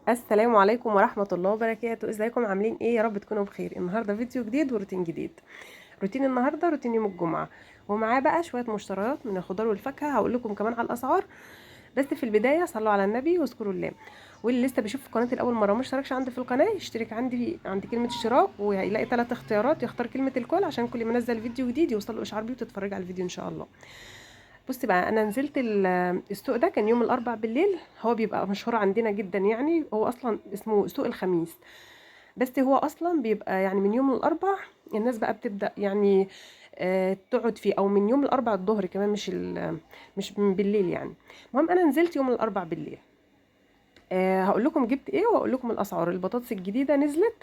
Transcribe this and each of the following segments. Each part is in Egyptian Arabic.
السلام عليكم ورحمة الله وبركاته. ازيكم؟ عاملين ايه؟ يا رب تكونوا بخير. النهاردة فيديو جديد وروتين جديد. روتين النهاردة روتين يوم الجمعة، ومعاه بقى شوية مشتريات من الخضار والفاكهة. هقول لكم كمان على الأسعار، بس في البداية صلوا على النبي واذكروا الله. واللي لسه بيشوف قناتي لأول مرة وما اشتركش عندي في القناة يشترك عندي عند كلمة اشتراك، وهيلاقي 3 اختيارات، يختار كلمة الكل عشان كل ما انزل فيديو جديد يوصل له اشعار بيه وتتفرج على الفيديو ان شاء الله. بصي بقى، انا نزلت السوق ده كان يوم الاربع بالليل. هو بيبقى مشهور عندنا جدا، يعني هو اصلا اسمه سوق الخميس، بس هو اصلا بيبقى يعني من يوم الاربع الناس بقى بتبدأ يعني تقعد فيه، او من يوم الاربع الظهر كمان، مش من بالليل يعني. المهم انا نزلت يوم الاربع بالليل. هقول لكم جبت ايه واقول لكم الاسعار. البطاطس الجديدة نزلت،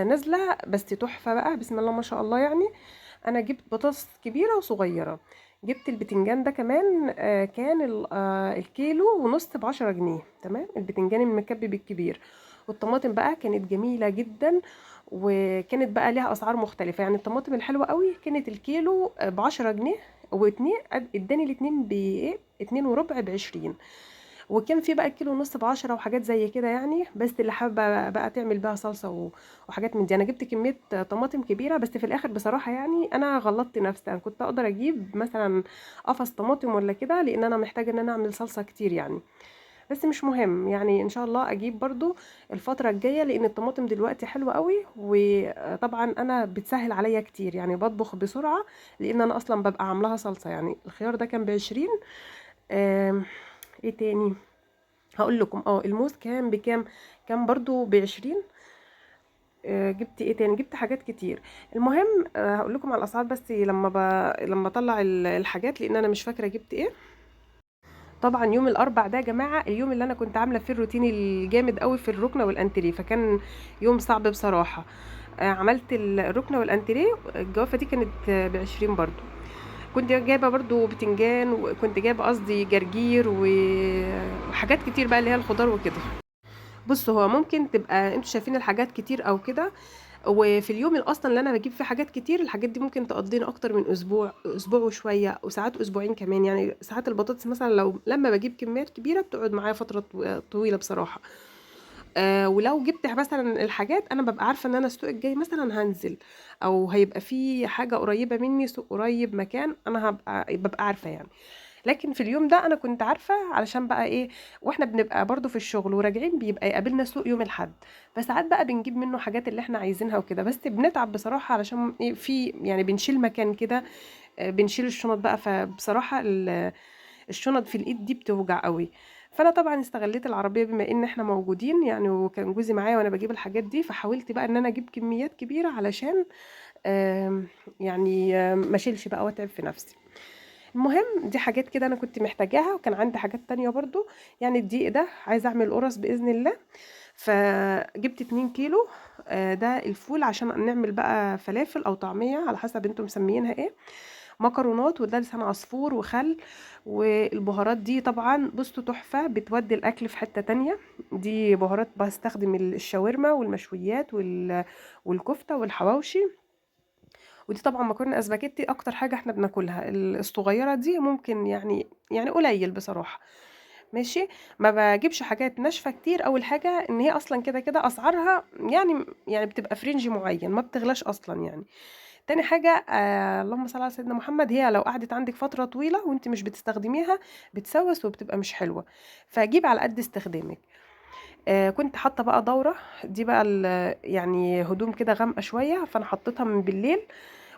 نازله بس تحفة بقى، بسم الله ما شاء الله. يعني انا جبت بطاطس كبيرة وصغيره. جبت البتنجان ده كمان، كان الكيلو ونص ب10 جنيه، تمام. البتنجان المكبب الكبير. والطماطم بقى كانت جميلة جدا، وكانت بقى ليها اسعار مختلفة. يعني الطماطم الحلوة قوي كانت الكيلو ب10 جنيه واتنين، اداني الاتنين بايه، اتنين وربع ب20. وكان في بقى الكيلو ونص ب10 وحاجات زي كده يعني. بس اللي حابة بقى تعمل بقى صلصه وحاجات من دي. انا جبت كمية طماطم كبيرة، بس في الاخر بصراحة يعني انا غلطت نفسي. انا كنت اقدر اجيب مثلا قفص طماطم ولا كده، لان انا محتاجه ان انا اعمل صلصه كتير يعني. بس مش مهم يعني، ان شاء الله اجيب برضو الفترة الجاية، لان الطماطم دلوقتي حلوة قوي. وطبعا انا بتسهل عليا كتير يعني، بطبخ بسرعة لان انا اصلا ببقى عاملاها صلصه يعني. الخيار ده كان ب20. ايه تاني هقول لكم؟ الموز كان بكام؟ كان برضو ب20. جبت ايه تاني؟ جبت حاجات كتير. المهم هقول لكم على الاسعار بس لما اطلع الحاجات، لان انا مش فاكره جبت ايه. طبعا يوم الاربع ده يا جماعة اليوم اللي انا كنت عامله فيه الروتين الجامد قوي في الركنه والانتريه، فكان يوم صعب بصراحة. عملت الركنه والانتريه. الجوافه دي كانت ب20 برضو. كنت جايبه برضو بتنجان، وكنت جايبه قصدي جرجير وحاجات كتير بقى اللي هي الخضار وكده. بصوا، هو ممكن تبقى انتوا شايفين الحاجات كتير او كده، وفي اليوم اصلا اللي انا بجيب فيه حاجات كتير، الحاجات دي ممكن تقضينا اكتر من اسبوع، اسبوع وشوية، وساعات اسبوعين كمان. يعني ساعات البطاطس مثلا لو لما بجيب كميات كبيرة بتقعد معايا فترة طويلة بصراحة. ولو جبت مثلا الحاجات انا ببقى عارفه ان انا السوق الجاي مثلا هنزل، او هيبقى في حاجة قريبه مني، سوق قريب، مكان انا ببقى عارفه يعني. لكن في اليوم ده انا كنت عارفه، علشان بقى ايه، واحنا بنبقى برضو في الشغل وراجعين بيبقى يقابلنا سوق يوم الاحد، فساعات بقى بنجيب منه حاجات اللي احنا عايزينها وكده. بس بنتعب بصراحة، علشان إيه، في يعني بنشيل مكان كده، بنشيل الشنط بقى. فبصراحة الشنط في الايد دي بتوجع قوي. فانا طبعا استغليت العربية بما ان احنا موجودين يعني، وكان جوزي معايا وانا بجيب الحاجات دي، فحاولت بقى ان انا اجيب كميات كبيرة علشان يعني ما اشيلش بقى واتعب في نفسي. المهم دي حاجات كده انا كنت محتاجاها، وكان عندي حاجات تانية برضو. يعني الدقيق ده عايزه اعمل قرص باذن الله، فجبت 2 كيلو. ده الفول عشان نعمل بقى فلافل او طعميه على حسب انتم مسميينها ايه، مكرونات، وده لسان عصفور وخل، والبهارات دي طبعا بصوا تحفة، بتودي الاكل في حتة تانية. دي بهارات بستخدم الشاورما والمشويات والكفته والحواوشي. ودي طبعا مكرونه اسباجيتي اكتر حاجة احنا بناكلها. الصغيرة دي ممكن يعني قليل بصراحة، ماشي. ما بجيبش حاجات ناشفة كتير. اول حاجة ان هي اصلا كده كده اسعارها يعني بتبقى في range معين، ما بتغلاش اصلا يعني. تاني حاجة، اللهم صل على سيدنا محمد، هي لو قعدت عندك فترة طويلة وانت مش بتستخدميها بتسوس وبتبقى مش حلوة، فجيب على قد استخدامك. كنت حاطه بقى دوره دي بقى يعني هدوم كده غامقه شوية، فانا حطيتها من بالليل،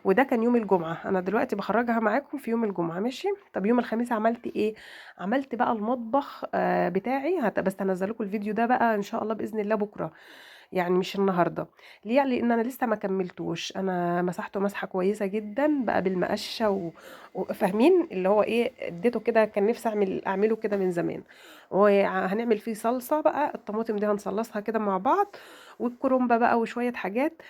وده كان يوم الجمعة. انا دلوقتي بخرجها معاكم في يوم الجمعة، ماشي. طب يوم الخميس عملت ايه؟ عملت بقى المطبخ بتاعي، بس هنزل لكم الفيديو ده بقى ان شاء الله باذن الله بكره، يعني مش النهارده. ليه؟ لان انا لسه ما كملتوش. انا مسحته مسحه كويسة جدا بقى بالمقشه وفاهمين اللي هو ايه، اديته كده، كان نفسي اعمله كده من زمان. وهنعمل فيه صلصه بقى، الطماطم دي هنصلصها كده مع بعض، والكرنبه بقى وشوية حاجات.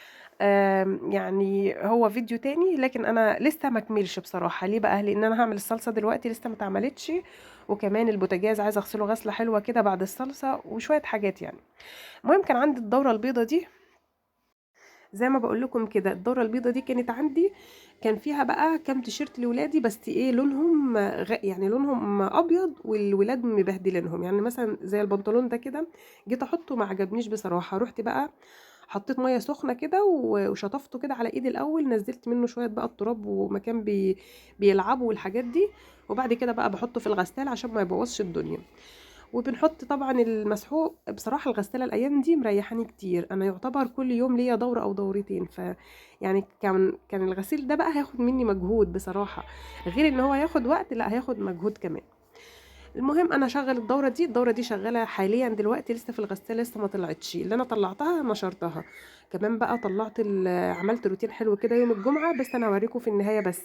يعني هو فيديو تاني، لكن انا لسه ما كملش بصراحة. ليه بقى؟ لان انا هعمل الصلصه دلوقتي لسه ما اتعملتش، وكمان البوتاجاز عايزه اغسله غسله حلوة كده بعد الصلصه وشوية حاجات يعني. المهم كان عندي الدورة البيضة دي، زي ما بقول لكم كده الدورة البيضة دي كانت عندي، كان فيها بقى كام تيشيرت لولادي، بس ايه لونهم يعني لونهم ابيض والولاد مبهدلينهم. يعني مثلا زي البنطلون ده كده جيت احطه ما عجبنيش بصراحة، رحت بقى حطيت مية سخنة كده وشطفته كده على ايدي الاول، نزلت منه شوية بقى التراب ومكان بيلعبوا والحاجات دي، وبعد كده بقى بحطه في الغسالة عشان ما يبوظش الدنيا. وبنحط طبعا المسحوق. بصراحة الغسالة الايام دي مريحاني كتير، انا يعتبر كل يوم ليا دوره او دورتين، ف يعني كان الغسيل ده بقى هياخد مني مجهود بصراحة، غير ان هو هياخد وقت، لا هياخد مجهود كمان. المهم انا شغل الدورة دي، الدورة دي شغالة حاليا دلوقتي لسه في الغسالة، لسه ما طلعتش، اللي انا طلعتها نشرتها. كمان بقى طلعت عملت روتين حلو كده يوم الجمعة، بس انا هوريكم في النهاية. بس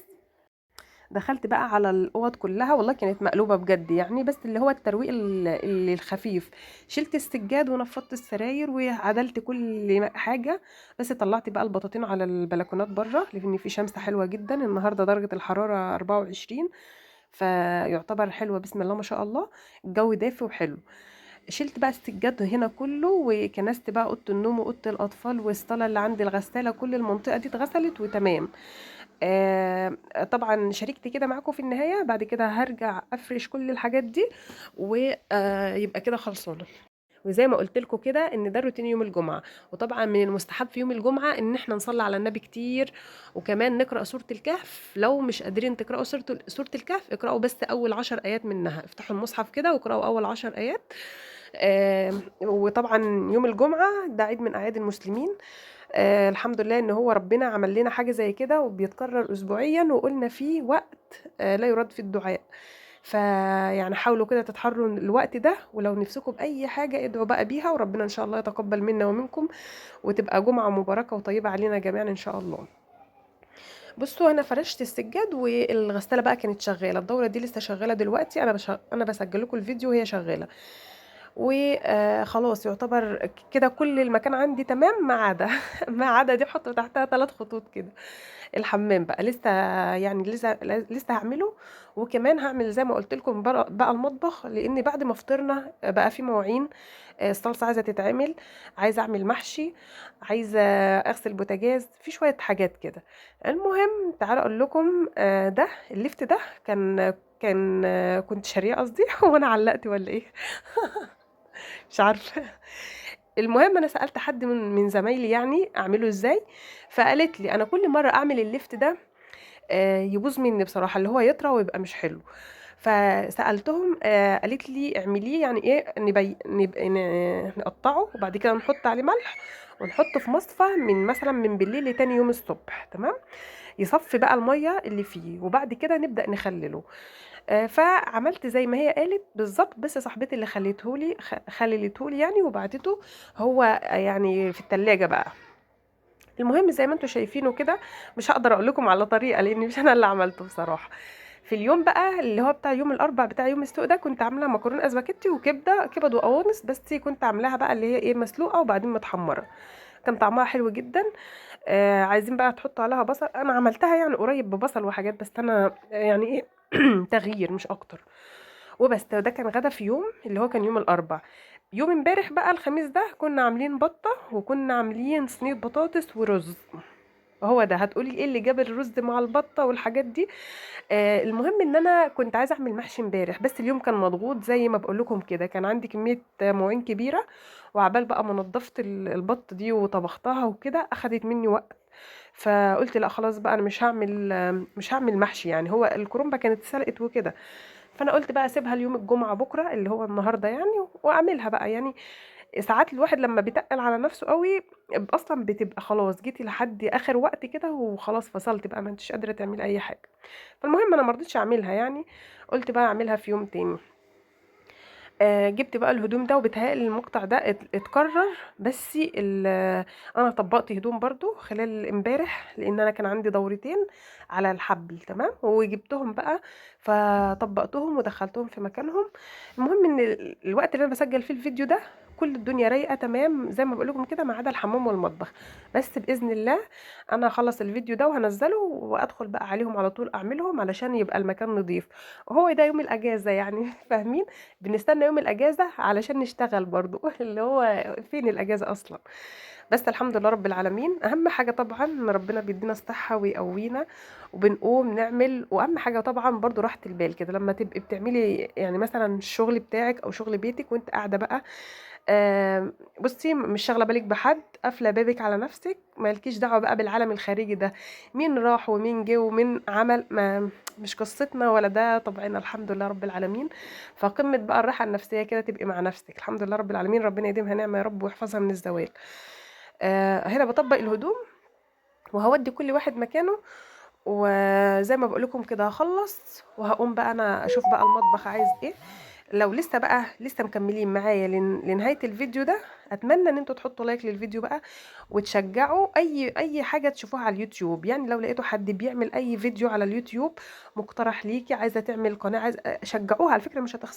دخلت بقى على الاوض كلها، والله كانت مقلوبة بجد يعني، بس اللي هو الترويق الخفيف، شلت السجاد ونفضت السراير وعدلت كل حاجة. بس طلعت بقى البطاطين على البلكونات بره، لان في شمس حلوة جدا النهارده، درجه الحرارة 24، فيعتبر حلوة بسم الله ما شاء الله، الجو دافي وحلو. شلت بقى السجاد هنا كله، وكنست بقى اوضة النوم واوضه الاطفال والصاله اللي عند الغسالة، كل المنطقة دي اتغسلت وتمام. طبعا شاركت كده معاكم في النهاية، بعد كده هرجع افرش كل الحاجات دي ويبقى كده خلصانه. وزي ما قلت لكم كده ان ده روتين يوم الجمعة. وطبعا من المستحب في يوم الجمعة ان احنا نصلي على النبي كتير، وكمان نقرا سورة الكهف. لو مش قادرين تقراوا سورة الكهف، اقراوا بس اول 10 ايات منها، افتحوا المصحف كده واقراوا اول 10 ايات. وطبعا يوم الجمعة ده عيد من اعياد المسلمين، الحمد لله ان هو ربنا عمل لنا حاجة زي كده وبيتكرر اسبوعيا، وقلنا فيه وقت لا يرد في الدعاء. فيعني حاولوا كده تتحروا الوقت ده، ولو نفسكم باي حاجة ادعوا بقى بيها، وربنا ان شاء الله يتقبل منا ومنكم، وتبقى جمعه مباركة وطيبة علينا جميعا ان شاء الله. بصوا انا فرشت السجاد والغساله بقى كانت شغالة، الدورة دي لسه شغالة دلوقتي، انا بسجل لكم الفيديو وهي شغالة. وخلاص يعتبر كده كل المكان عندي تمام، ما عدا ما عدا دي حط تحتها 3 خطوط كده. الحمام بقى لسه يعني لسه هعمله، وكمان هعمل زي ما قلت لكم بقى المطبخ، لان بعد ما فطرنا بقى في مواعين، الصلصه عايزه تتعمل، عايزه اعمل محشي، عايزه اغسل بوتاجاز، في شوية حاجات كده. المهم تعالوا اقول لكم، ده اللفت ده كان كنت شاريه قصدي وانا علقت ولا ايه مش عارفه. المهم انا سالت حد من زمايلي يعني اعمله ازاي، فقالت لي انا كل مرة اعمل اللفت ده يبوظ مني بصراحة، اللي هو يطرى ويبقى مش حلو. فسالتهم قالت لي اعمليه يعني ايه، نقطعه وبعد كده نحط عليه ملح ونحطه في مصفى من مثلا من بالليل لتاني يوم الصبح، تمام، يصفي بقى المية اللي فيه، وبعد كده نبدا نخلله. فعملت زي ما هي قالت بالظبط، بس صاحبتي اللي خليتهولي خللتهولي يعني وبعتته هو يعني في التلاجة بقى. المهم زي ما انتم شايفينه كده، مش هقدر اقول لكم على طريقه لان مش انا اللي عملته بصراحة. في اليوم بقى اللي هو بتاع يوم الاربع بتاع يوم السوق ده، كنت عامله مكرونه اسباجيتي وكبده، كبد وقوانص، بس كنت عاملاها بقى اللي هي ايه، مسلوقة وبعدين متحمره، كان طعمها حلو جدا. عايزين بقى تحطوا عليها بصل، انا عملتها يعني قريب ببصل وحاجات، بس انا يعني ايه تغيير مش اكتر وبس. ده كان غدا في يوم اللي هو كان يوم الاربع. يوم امبارح بقى الخميس ده كنا عاملين بطه، وكنا عاملين صينية بطاطس ورز. هو ده هتقولي ايه اللي جاب الرز مع البطة والحاجات دي؟ المهم ان انا كنت عايزه اعمل محشي امبارح، بس اليوم كان مضغوط زي ما بقول لكم كده، كان عندي كمية مواعين كبيرة، وعبال بقى ما نضفت البط دي وطبختها وكده اخدت مني وقت. فقلت لا خلاص بقى انا مش هعمل محشي يعني، هو الكرنبه كانت سلقت وكده، فانا قلت بقى اسيبها ليوم الجمعة بكره اللي هو النهارده يعني، واعملها بقى. يعني ساعات الواحد لما بيتقل على نفسه قوي اصلا بتبقى خلاص جيتي لحد اخر وقت كده وخلاص فصلت بقى، ما انتش قادرة تعملي اي حاجة. فالمهم انا ما رضيتش اعملها يعني، قلت بقى اعملها في يوم تاني. جبت بقى الهدوم ده، وبتهيألي المقطع ده اتكرر، بس انا طبقت هدوم برضو خلال امبارح، لان انا كان عندي دورتين على الحبل، تمام، وجبتهم بقى فطبقتهم ودخلتهم في مكانهم. المهم ان الوقت اللي انا بسجل فيه الفيديو ده وكل الدنيا رايقة تمام زي ما باقول لكم كده، ما عدا الحمام والمطبخ. بس بإذن الله أنا هاخلّص الفيديو ده وهانزّله وأدخل بقى عليهم على طول أعملهم علشان يبقى المكان نضيف. وهو ده يوم الأجازة يعني فاهمين؟ بنستنى يوم الأجازة علشان نشتغل برضه اللي هو فين الأجازة أصلًا؟ بس الحمد لله رب العالمين. أهم حاجة طبعًا إن ربنا بيدينا الصحة ويقوينا وبنقوم نعمل، وأهم حاجة طبعًا برضه راحة البال كده لما تبقي بتعملي يعني مثلًا الشغل بتاعِك أو شغل بيتِك وأنتِ قاعدة بقى، آمم، بُصّي مش شاغلة بالِك بحد، قافلة بابِك على نفسِك، ما لكيش دعوة بقى بالعالم الخارجي ده، مين راح ومين جه ومين عمل، ما مش قصتنا ولا ده طبعنا الحمد لله رب العالمين. فقمة بقى الراحة النفسية كده تبقي مع نفسِك، الحمد لله رب العالمين، ربنا يديمها نعمة يا رب ويحفظها من الزوال. هنا باطبّق الهدوم وهاودّي كل واحد مكانه، وزي ما باقول لكم كده هاخلّص وهاقوم بقى أنا أشوف بقى المطبخ عايز إيه. لو لسه بقى لسه مكملين معايا لنهاية الفيديو ده، أتمنى إن أنتم تحطوا like للفيديو بقى وتشجعوا أي حاجة تشوفوها على اليوتيوب. يعني لو لقيتوا حد بيعمل أي فيديو على اليوتيوب مقترح ليكِ، عايزة تعمل قناة، عايزة، شجعوها على فكرة مش هتخسروا.